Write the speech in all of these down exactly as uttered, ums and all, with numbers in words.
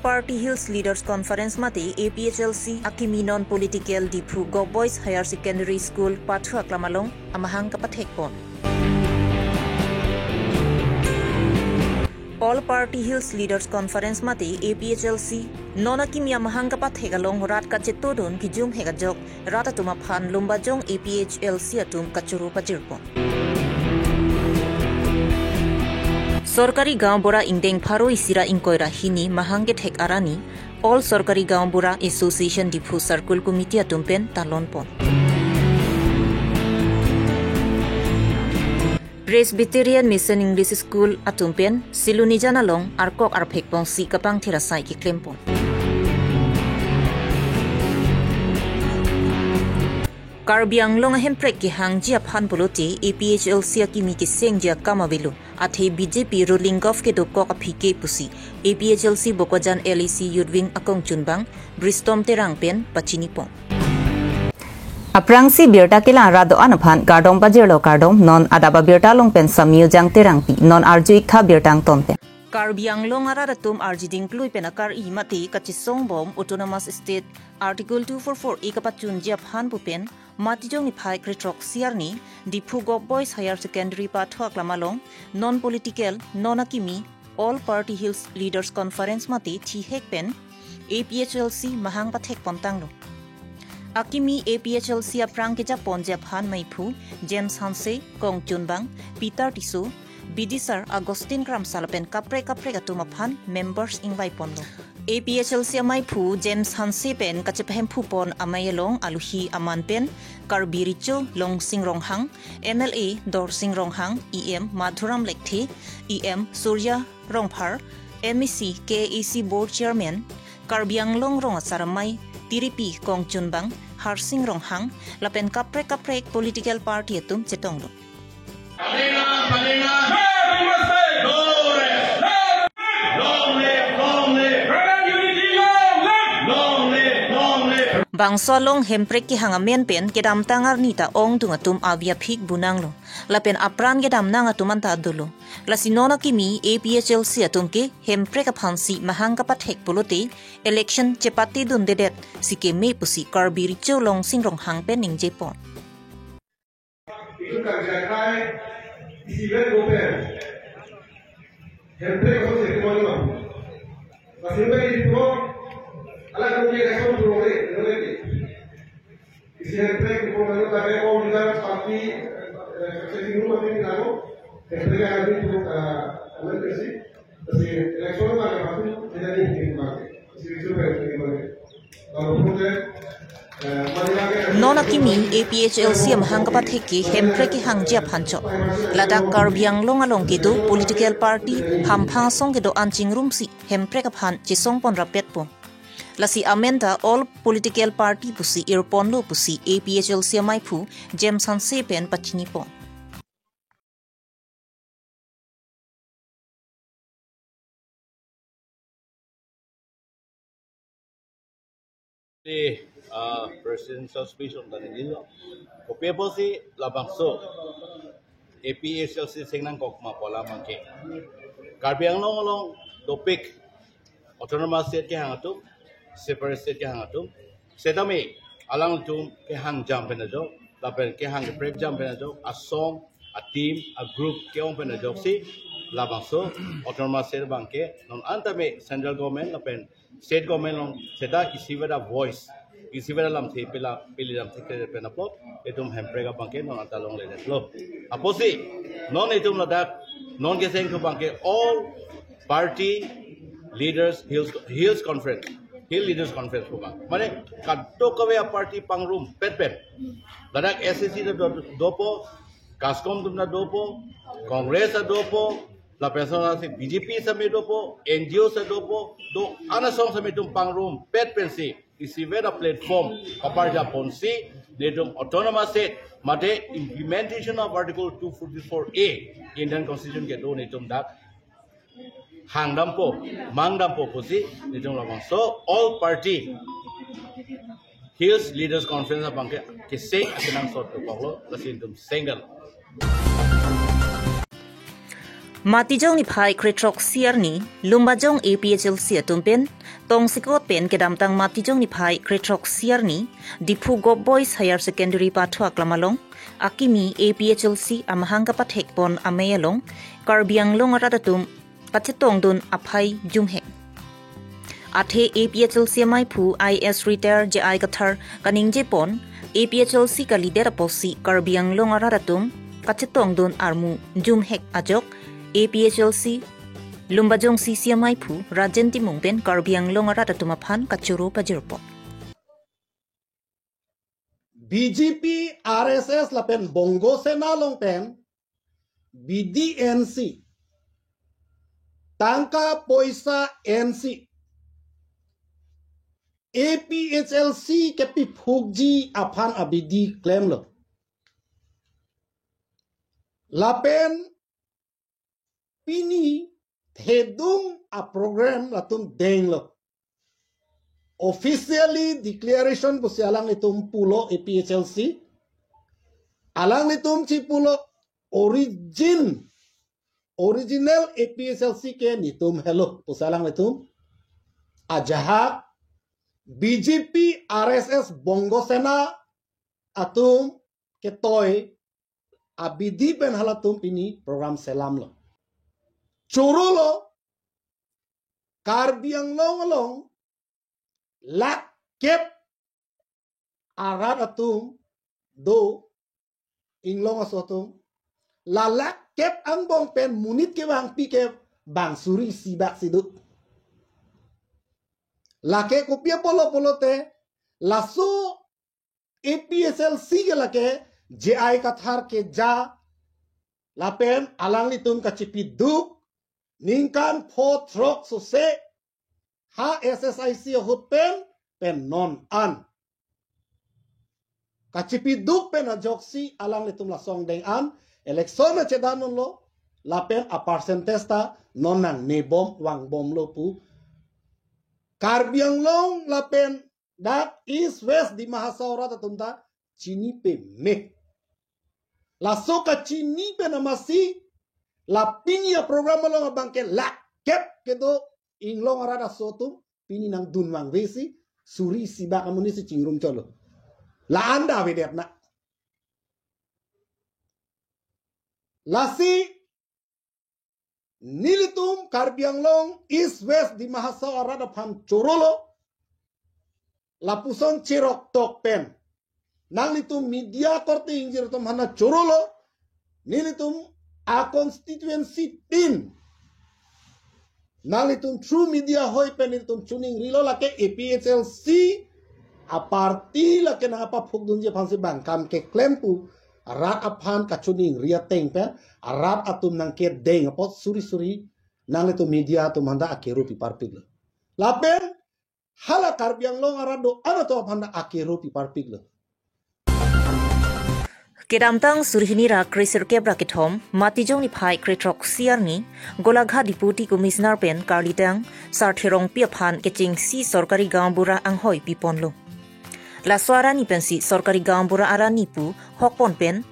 Party Hills Leaders Conference mate A P H L C akimi non political Diphu Govt Boys Higher Secondary School pathu aklam along amahang kapathekpon. All Party Hills Leaders Conference mate A P H L C non akimi amahang kapathek along rat kachetongdun kijumhek ajok rat atum aphan Lumbajong A P H L C atum kachoro pajirpon. Sorkari Gaonbura ingdeng pharo isi ra ingkoi ra hini mahang kethek arni All Sorkari Gaonbura Association Diphu Circle Committee atum pen talonpon. Presbyterian Mission English School atum pen Silonijan along arkok arphek pongsi kapangthir asai keklempon. Karbi Anglong ahemprek kehangji aphan pulote A P H L C akimi kesengji akam avelo, athe B J P ruling govt kedokok aphi ke pusi A P H L C Bokajan L A C Youth Wing akongchunbang Bristom Terang pen pachinipon. Aphrangsi birta kelang rat do-an aphan kardom pajirlo, kardom. Non adap abirta along pen Samyojang Terangpi, non arju-ik tha birta angton pen. Karbi Anglong arat atum arjiding klui pen akar-i mate kachesongbom Autonomous State Article two four four A kapachunji aphan pu pen Matijong niphai krethrok isi arni Diphu Govt Boys Higher Secondary pathu aklam along non political, non akimi, All Party Hills Leaders Conference mate thihek pen A P H L C mahang pathekpon tanglo. Akimi A P H L C aphrang kejaponji aphan maiphu James Hanse, kongchunbang Peter Tisso, Bidisar Augustine Kramsa lapen kaprek kaprek atum aphan members ingvaiponlo. A P H L C amaiphu James Hanse pen kachepahemphupon amei along aluhi aman pen Karbi Recho Longsing Ronghang, M L A Dorsing Ronghang, E M Madhuram Lekthe, E M Surya Rongphar, M A C, K A A C Board Chairman, Karbi Anglong Rong Asar Amei, Tiripi kongchunbang Harsing Ronghang, lapen kaprek kaprek political party atum chetonglo. Bangso along hemprek kehang amen pen kedamtang arni ta ongdung atum avi aphik bunanglo. Lapen apran kedam nang atum anta dolo. Lasi non akimi A P H L C atum ke hemprek aphansi mahang kapathek pulote election chepatedundedet si keme pusi Karbi Recho Longsing Ronghang pen ningjepon. Itum kangjakai isi vet gopen. Hemprek aso seri moni ma. Lasi vet itum alam kum ye election puro re, re re. Isi hemprek itum mano tadi all leader party, eh, sesi rumah ini lalu. Hemprek yang ada itu, eh, alam kersi. Lasi election ma ke patu, tidak ni ini ma ke. Lasi itu vet ini ma ke. Non akimi A P H L C amahang kapathek ke hemprek kehangji aphan chot. Ladak Karbi Anglong along kedo political party hamphang asong kedo-an chingrumsi hemprek aphan chesongpon rapetpo. Lasi amen ta all political party pusi irponlo pusi A P H L C amaiphu James Hanse pen pachinipon. Si, ah, Presidential Speech on the Nilo. Kopi apotsi labangso A P H L C sing nangkok ma pu alam abangke. Karbi Anglong along dopik Autonomous State kehang atum, Separate State kehang atum, setame alangtum kehang jam pen ajok, lapen kehang kaprek jam pen ajok, asong, ateam, agroup ke-ong pen ajoksi labangso Autonomous State abangke non anta me Central Government lapen State Government along seta isi vet a-voice, isi vet alamthe pela, peli lamthe ke pen apot itum hemprek abangke non anta longledetlo. Apotsi non itum ladak non keseng atum abangke all party leaders Hills, Hills Conference, Hill Leaders Conference pu abang. Mane kadokave a-party pangrumpet pen. Ladak S A C ta do, dopo, CASCOM atum ta dopo, Congress ta dopo, lapen asonsi B J P same dopo, N G O same dopo, do-an asong same itum pangrumpet pensi isi vet a-platform kaparjaponsi netum Autonomous State mate implementation of Article two forty-four A Indian Constitution kedo netum dak hangdampo, mangdampo pusi netum labangso all party Hills Leaders Conference abangke keseng akenangsot dokoklo, lasi itum sengdam. Matijong niphai krethrok isi arni Lumbajong A P H L C atum pen Tongsekot pen kedamtang Matijong niphai krethrok isi arni, Diphu Govt Boys Higher Secondary pathu aklam along, akimi A P H L C amahang kapathek pon amei along, Karbi Anglong arat atum kachetongdun aphai jumhek. Athe A P H L C amaiphu I A S retire J I Kathar kaningje pon, A P H L C kalidet apotsi Karbi Anglong arat atum kachetongdun armu jumhek ajok, A P H L C Lumbajong C C amaiphu Rajen Timung pen Karbi Anglong arat atum aphan kachoro pajirpon. B J P, R S S lapen Bongo Sena along pen B D N C, tangka poisa N C, A P H L C kepiphukji aphan abidi klemlo. Lapen pini thedung aprogram latum denglo. Officially declaration pusi alanglitum pulo A P H L C. Alanglitum si pulo origin, original A P H L C ke netum helo pusi alanglitum. Ajahak B J P, R S S, Bongo Sena atum ketoi abidi pen halatum pini program selamlo. Chorolo, Karbi Anglong along lakh kep arat atum do, Inglong aso atum. La lakh kep angbong pen monit kevangpi ke bang suri isi bak si do. Lake kopi apotlo pulote, laso A P H L C ke lake J I Kathar keja lapen alanglitum kachipiduk ningkan pho throk sose ha S S I C ahut pen, pen non an kachipiduk pen ajoksi alanglitum laso angdeng an election achedan unlo, lapen a percentage ta non nangnebom vangbomlo pu Karbi Anglong lapen dak East West Dima Hasao arat atum ta chini peme. Laso kachini pen amatsi la pini aprogram along abang ke lakh kep kedo Inglong arat aso atum pini nangdun vangve si suri isi bak amonit si chingrum cholo. La-an ta avedet na. Lasi nelitum Karbi Anglong East West Dima Hasao arat aphan chorolo, lapuson cherok tok pen nanglitum media korte ingjir atum aphan chorolo, nelitum a constituency tin nanglitum through media hoi pen nelitum chuning rilo, lake A P H L C a party lake nangpaphukdunji aphansi bang kam keklem pu rat aphan kachuning ri ateng pen rat atum nangkedeng apot suri suri nanglitum media atum aphan ta akero piparpiklo. Lapen hala Karbi Anglong arat do-an atum aphan ta akero piparpiklo. Kedamtang suri hini ra kresirkep ra kethom, Matijong niphai krethrok isi arni, Golaghat Deputy Commissioner pen karlitang Sarthe Rongpi aphan kechengsi Sorkari Gaonbura anghoi piponlo. Laso arani pensi Sorkari Gaonbura arani pu hokpon pen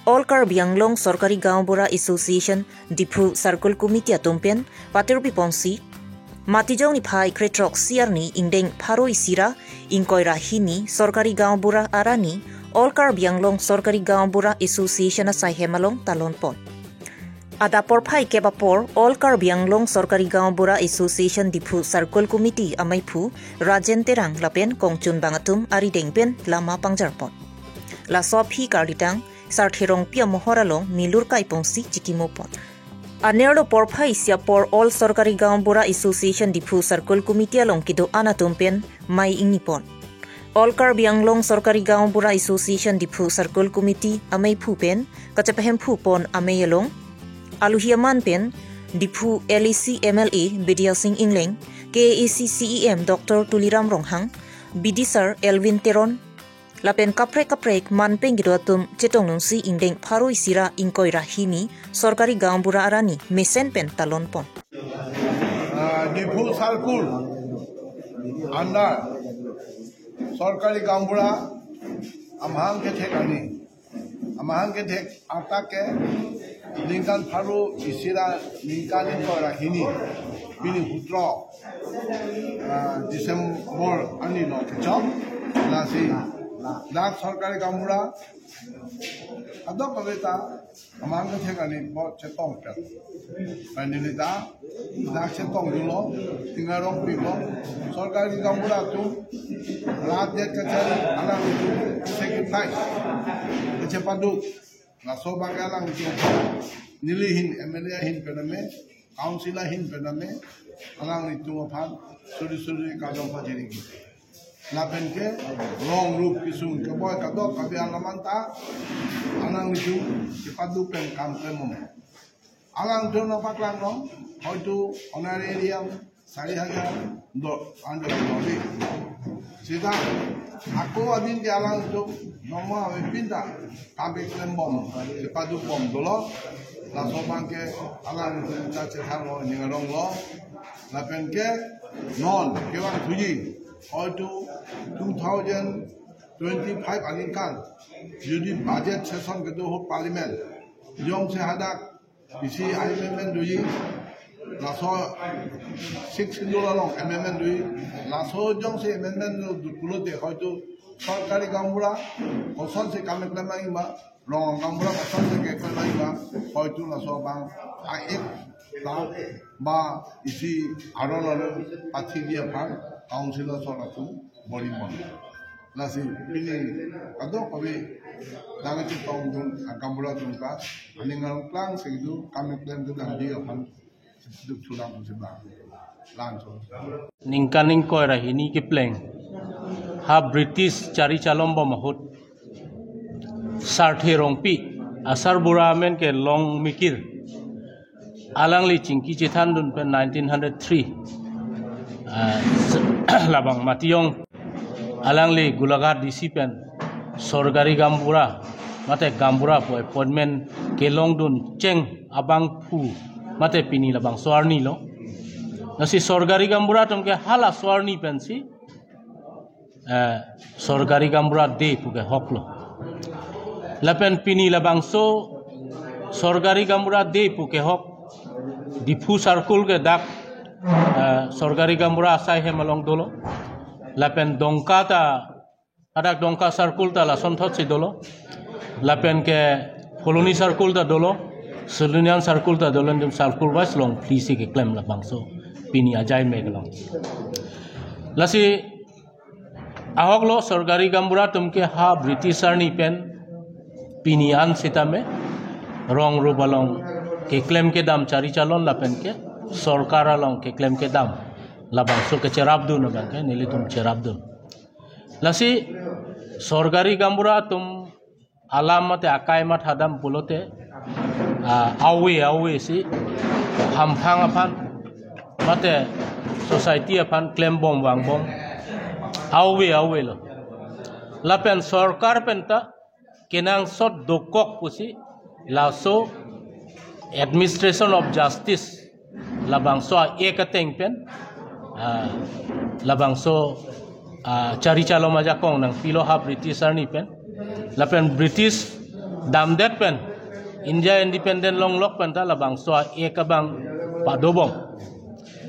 All Karbi Anglong Sorkari Gaonbura Association Diphu Circle Committee atum pen patir piponsi, Matijong niphai krethrok isi arni ingdeng pharo isi ra ingkoi ra hini Sorkari Gaonbura arani All Karbi Anglong Sorkari Gaonbura Association asaihem along talonpon. Adap porphai kep apor All Karbi Anglong Sorkari Gaonbura Association Diphu Circle Committee amaiphu Rajen Terang lapen kongchunbang atum arideng pen lama pangjarpon. Laso aphi karlitang Sarthe Rongpi amohor along milur kaiponsi chikimopon. Anerlo porphai isi apor All Sorkari Gaonbura Association Diphu Circle Committee along kedo-an atum pen mei ingnipon. All Karbi Anglong Sorkari Gaonbura Association Diphu Circle Committee ameiphu pen kachepahemphu pon amei along aluhi aman pen Diphu L A C M L A Bidya Sing Engleng, K A A C C E M Doctor Tuliram Ronghang, B D Sir Elwin Teron, lapen kaprek kaprek manpeng kedo atum chetongdunsi ingdeng pharo isi ra ingkoi ra hini Sorkari Gaonbura arani mesen pen talonpon. Ah, Diphu Circle under Sorkari Gaonbura amahang kethek arni, amahang kethek atak ke Ningkan pharo isi ra ningkan ingkoi ra hini, pini sotro, ah, December arni lo kechok. Lasi dak sorkari gaonbura adok kave ta amang kethek arni bo chetong pen. Pen neli ta dak chetongdunlo, ningarong pilo, sorkari gaonbura atum rat det kachari, alanglitum sacrifice kachepado, laso abang ke alanglitum, neli ahin, M L A ahin pen ame, council ahin pen ame, alanglitum aphan suri suri kardom pajiriji. Lapen ke rong rup kesung keboi kadokave alam anta alanglitum chepado pen kam klembom. Alangtum nangpaklang long, hoitu honorarium sari hajar do, an do, do di. Sita ako adin ke alangtum nongma avepin ta kam klembom, chepadobom dolo. Laso abang ke alangtum ta chethanlo, ningaronglo. Lapen ke non kevang thuji, hoitu two thousand twenty-five aningkan jodi budget session kedo ho parliament, jongsi hadak isi amendment doji, laso Sixth Schedule along amendment doji, laso jongsi amendment do pulote hoitu sorkari gaonbura kosonsi kam keklem nangji ma, rong gaonbura kosonsi keklem nangji ma, hoitu laso abang a-Act ta ba isi aron aron pathiji aphan council asor atum bor-i mon. Lasi pini kadokave dak chetongdun agaonbura atum ta aning arong klang si kedo kam keklem kedamji aphan duk chulang si bang langso. Ningkan ingkoi ra hini kepleng ha British chari chalombom ahut Sarthe Rongpi, asarbura amen ke Longmikir, alangli chingki chethandun pen nineteen hundred three, ah, labang Matijong, alangli Golaghat D C pen sorkari gaonbura mate gaonbura pu appointment kelongdun cheng abangphu mate pini labangso arni lo. Lasi sorkari gaonbura atum ke halaso arni pensi, eh, sorkari gaonbura day pu kehoklo. Lapen pini labangso sorkari gaonbura day pu kehok Diphu circle ke dak, eh, sorkari gaonbura asai hem along dolo. Lapen Dongka ta, hadak Dongka circle ta lasonthotsi dolo. Lapen ke Phuloni circle ta dolo, Silonijan circle ta dolo, netum circle wise long phli si keklem labangso pini ajai mek along. Lasi ahoklo, sorkari gaonbura atum ke ha British arni pen pini an sitame rong rup along keklem kedam chari chalon lapen ke sorkar along keklem kedam labangso kecherapdun abang ke nelitum cherapdun. Lasi sorkari gaonbura atum alam mate akai mathadam pulote, ah, ave ave si hamphang aphan mate society aphan klembom vangbom ave ave lo. Lapen sorkar pen ta kenangsot dokok pusi laso administration of justice labangso a-Act ateng pen, ah, labangso, ah, chari chalom ajakong nangpilo ha British arni pen. Lapen British damdet pen India independent longlok pen ta labangso a-Act abang padobom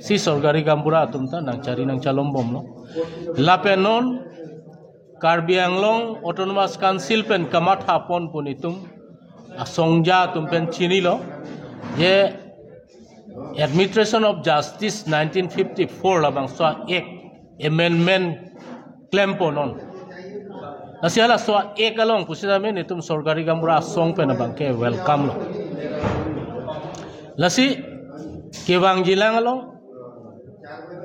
si sorkari gaonbura atum ta nangchari nangchalombomlo. Lapen non Karbi Anglong Autonomous Council pen kamathapon pu netum asongja atum pen chinilo, je Administration of Justice nineteen fifty-four labangso a-Act amendment klempo non. Lasi halaso a-Act along pusitame netum sorkari gaonbura asong pen abang ke welcome lo. Lasi kevangjilang along,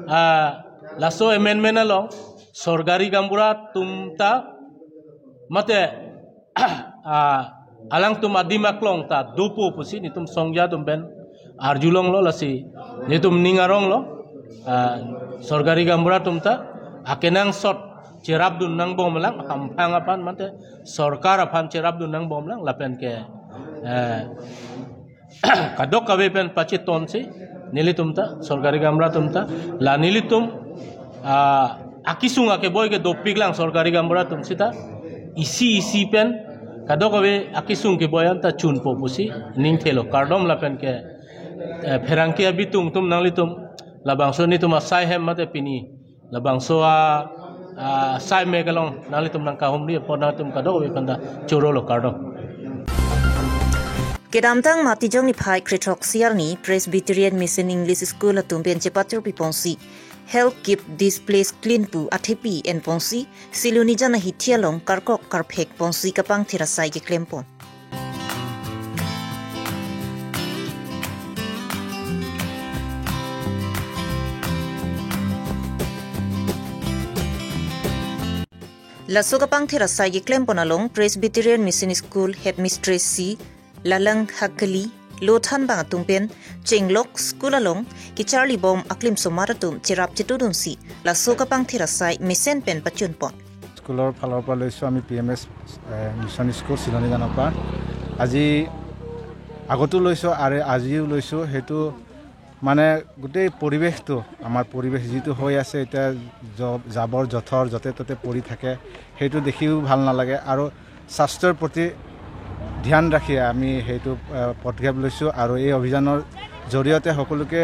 ah, laso amendment along sorkari gaonbura atum ta mate, ah, alangtum adim aklong ta dopo pusi netum songja atum pen arjulonglo, lasi netum ning aronglo, ah, sorkari gaonbura atum ta akenangsot cherapdun nangbomlang, hamphang aphan mate sorkar aphan cherapdun nangbomlang lapen ke, eh, kadokave pen pachetonsi nelitum ta, sorkari gaonbura atum ta, la nelitum, ah, akesung akeboi ke dopiklang sorkari gaonbura atum sita, isi isi pen Kadokave akesung keboi an ta chunpo pusi ningthelo, kardom lapen ke, eh, pherangke abitung atum nanglitum labangso netum asai hem mate pini labangso a, a, asai mek along nanglitum nangkahumri apot nangtum kadokave aphan ta chorolo, kardom. Kedamtang Matijong niphai kre-throksi arni Presbyterian Mission English School atum pen chepatur piponsi Help Keep This Place Clean pu athepi enponsi Silonijan ahithi along karkok karphek ponsi kapangthir asai keklempon. Laso kapangthir asai keklempon along Presbyterian Mission School Headmistress si Lalang Hakali, Lothanbang atum pen chenglok school along kecharlibom aklim somar atum cherap chetudunsi laso kapangthir asai mesen pen pachunpon. স্কুলৰ ফালৰ পৰা লৈছোঁ আমি P M S, এ, mission school চিলনীজানৰ পৰা। আজি আগতো লৈছোঁ আৰু আজিও লৈছোঁ। সেইটো মানে গোটেই পৰিৱেশটো, আমাৰ পৰিৱেশ যিটো হৈ আছে এতিয়া, জ-, জাবৰ জোথৰ য'তে ত'তে পৰি থাকে, সেইটো দেখিও ভাল নালাগে। আৰু স্বাস্থ্যৰ প্ৰতি ধ্যান ৰাখি আমি সেইটো, এ, পদক্ষেপ লৈছোঁ। আৰু এই অভিযানৰ জৰিয়তে সকলোকে,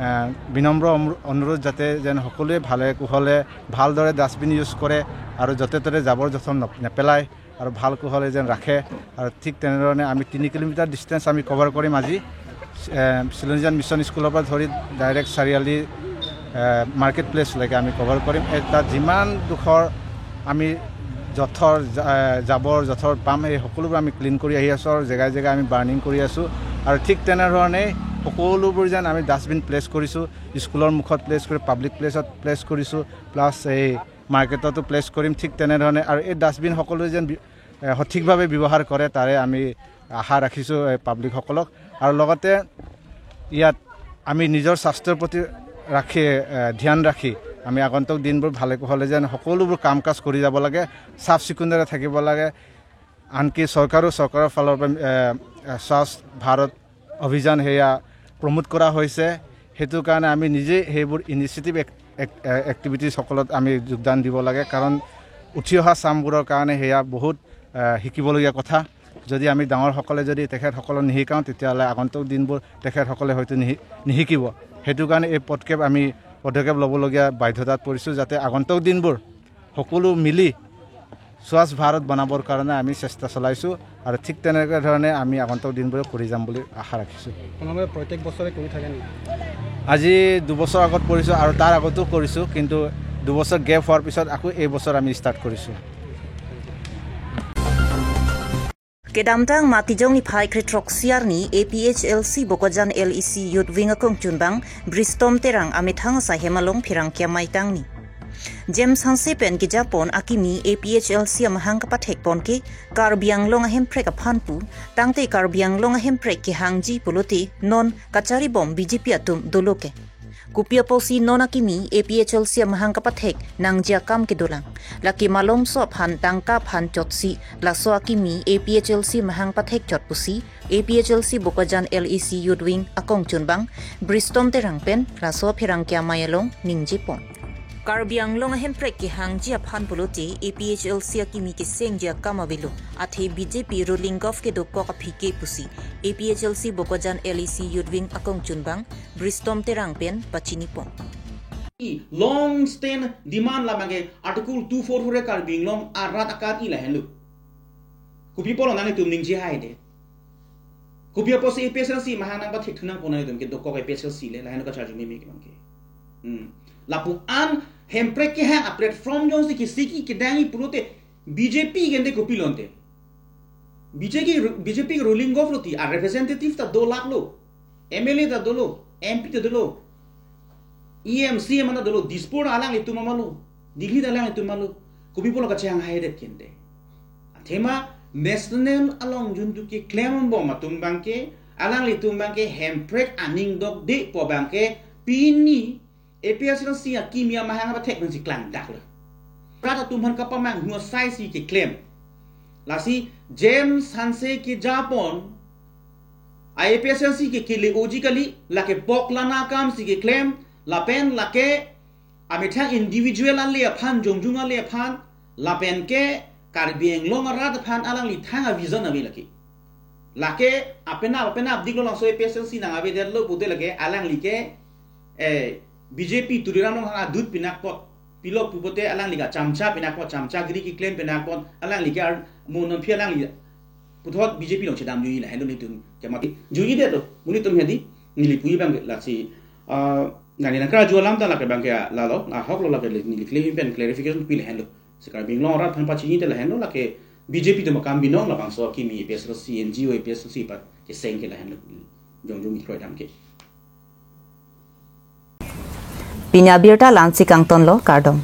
এ, বিনম্ৰ অনু-, অনুৰোধ যাতে যেন সকলোৱে ভালে কুশলে ভালদৰে ডাষ্টবিন ইউজ কৰে আৰু য'তে ত'তে জাবৰ জোথৰ নপ-, নেপেলায় আৰু ভাল কুশলে যেন ৰাখে। আৰু ঠিক তেনেধৰণে আমি তিনি কিলোমিটাৰ ডিষ্টেঞ্চ আমি কভাৰ কৰিম আজি। এ, চিলনীজান মিছন স্কুলৰ পৰা ধৰি ডাইৰেক্ট চাৰিআলি, এ, মাৰ্কেট প্লেচলৈকে আমি কভাৰ কৰিম। এই তাত যিমান ডোখৰ আমি জথৰ, জা-, এ, জাবৰ জথৰ পাম, সেই সকলোবোৰ আমি ক্লিন কৰি আহি আছোঁ আৰু জেগাই জেগাই আমি বাৰ্ণিং কৰি আছোঁ। আৰু ঠিক তেনেধৰণেই সকলোবোৰ যেন আমি ডাষ্টবিন প্লেচ কৰিছোঁ, স্কুলৰ মুখত প্লেচ কৰি, পাব্লিক প্লেচত প্লেচ কৰিছোঁ, প্লাছ এই মাৰ্কেটতো প্লেচ কৰিম। ঠিক তেনেধৰণে আৰু এই ডাষ্টবিন সকলোৱে যেন বি-, এ, সঠিকভাৱে ব্যৱহাৰ কৰে, তাৰে আমি আশা ৰাখিছোঁ এই পাব্লিকসকলক। আৰু লগতে ইয়াত আমি নিজৰ স্বাস্থ্যৰ প্ৰতি ৰাখি, এ, ধ্যান ৰাখি আমি আগন্তুক দিনবোৰ ভালে কুশলে যেন সকলোবোৰ কাম কাজ কৰি যাব লাগে, চাফ চিকুণৰে থাকিব লাগে। আনকি চৰকাৰো, চৰকাৰৰ ফালৰ পৰা, এ, এ, স্বচ্ছ ভাৰত অভিযান সেয়া প্ৰমোট কৰা হৈছে। সেইটো কাৰণে আমি নিজেই সেইবোৰ ইনিচিয়েটিভ এক-, এক-, এ, এক্টিভিটিজ সকলত আমি যোগদান দিব লাগে, কাৰণ উঠি অহা চামবোৰৰ কাৰণে সেয়া বহুত, এ, শিকিবলগীয়া কথা। যদি আমি ডাঙৰসকলে যদি তেখেতসকলক নিশিকাওঁ, তেতিয়াহ'লে আগন্তুক দিনবোৰ তেখেতসকলে হয়তো নিশি-, নিশিকিব। সেইটো কাৰণে এই পদক্ষেপ আমি, পদক্ষেপ ল'বলগীয়া বাধ্যতাত পৰিছোঁ, যাতে আগন্তুক দিনবোৰ সকলো মিলি স্বচ্ছ ভাৰত বনাবৰ কাৰণে আমি চেষ্টা চলাইছোঁ আৰু ঠিক তেনেকে ধৰণে আমি আগন্তুক দিনবোৰো কৰি যাম বুলি আশা ৰাখিছোঁ। আপোনালোকে প্ৰত্যেক বছৰে কৰি থাকে নেকি? আজি দুবছৰ আগত কৰিছোঁ আৰু তাৰ আগতো কৰিছোঁ, কিন্তু দুবছৰ গেপ হোৱাৰ পিছত আকৌ এই বছৰ আমি ষ্টাৰ্ট কৰিছোঁ। Kedamtang Matijong niphai kre-throksi arni A P H L C Bokajan L E C Youth Wing akongchunbang Bristom Terang amethang asai hem along pherangke amei tangni. James Hanse pen kejapon akimi A P H L C amahang kapathekpon ke Karbi Anglong ahemprek aphan pu, tangte Karbi Anglong ahemprek kehangji pulote non kacharibom B J P atum dolo ke. Kopi apotsi non akimi A P H L C amahang kapathek nangji akam kedolang. Lake malomso aphan tangka aphan chotsi laso akimi A P H L C amahang pathekchot pusi A P H L C Bokajan L E C Youth Wing akongchunbang Bristom Terang pen laso pherangke amei along ningjepon. Karbi Anglong ahemprek kehangji aphan pulote A P H L C akimi kesengji akam avelo, athe B J P ruling gov kedokok aphi ke pusi A P H L C Bokajan L E C Youth Wing akongchunbang Bristom Terang pen pachinipon. Long stand demand labang ke Article two four four Karbi Anglong arat akar-i lahenlo. Kopi apotlo nanglitum ningje haide? Kopi apotsi A P H L C mahang nangpathek thunangpo nanglitum ke dokok A P H L C le, lahenlo kacharju meme ke bang ke. Hmm. Lapu-an hemprek kehang a platform jongsi kesiki kedang-i pulote B J P ke ante kopilo ante? B J P, B J P ruling gov lo ti, a representative ta dolak lo, M L A ta dolo, M P ta dolo, E M, C M ta dolo, Dispur alanglitum ma lo, Delhi ta alanglitum ma lo, kopi apotlo kachehang haidet ke ante? Athema national along juntu keklembom atum bang ke, alanglitum bang ke hemprek aning dokdepo bang ke, pini A P H L C akimi amahang apathek pensi klangdaklo. Rat atum aphan kapamanghu asai si keklem. Lasi James Hanse kejapon, A P H L C ke kele-oji kali, lake poklana akam si keklem, lapen lake amethang individual ale aphan, jongjung ale aphan, lapen ke Karbi Anglong arat aphan alangli thang a-vision ave lake. Lake apenap apenap diklo langso A P H L C nang avedetlo pute lake alangli ke eh, B J P Tuliram Ronghang adut pinakpot. Pilo pupote alangli ke chamcha pinakpot, chamchagiri keklem pinakpot, alangli ke ar mo non phi alangli puthot B J P along chedam juji lahenlo nelitum kemati. Jujidetlo, mo nelitum hedi, neli puji abang lasi, ah, nangli nangkarju alam ta lake abang ke lalo, ahoklo lake neli claim pen clarification pi lahenlo. Si Karbi Anglong arat aphan pachini te lahenlo lake B J P atum akam binong labangso akimi A P H L C, N G O A P H L C pa keseng ke lahenlo. Jongjong mi kroi dam ke. Pini abirta la-ansi kangtonlo, kardom.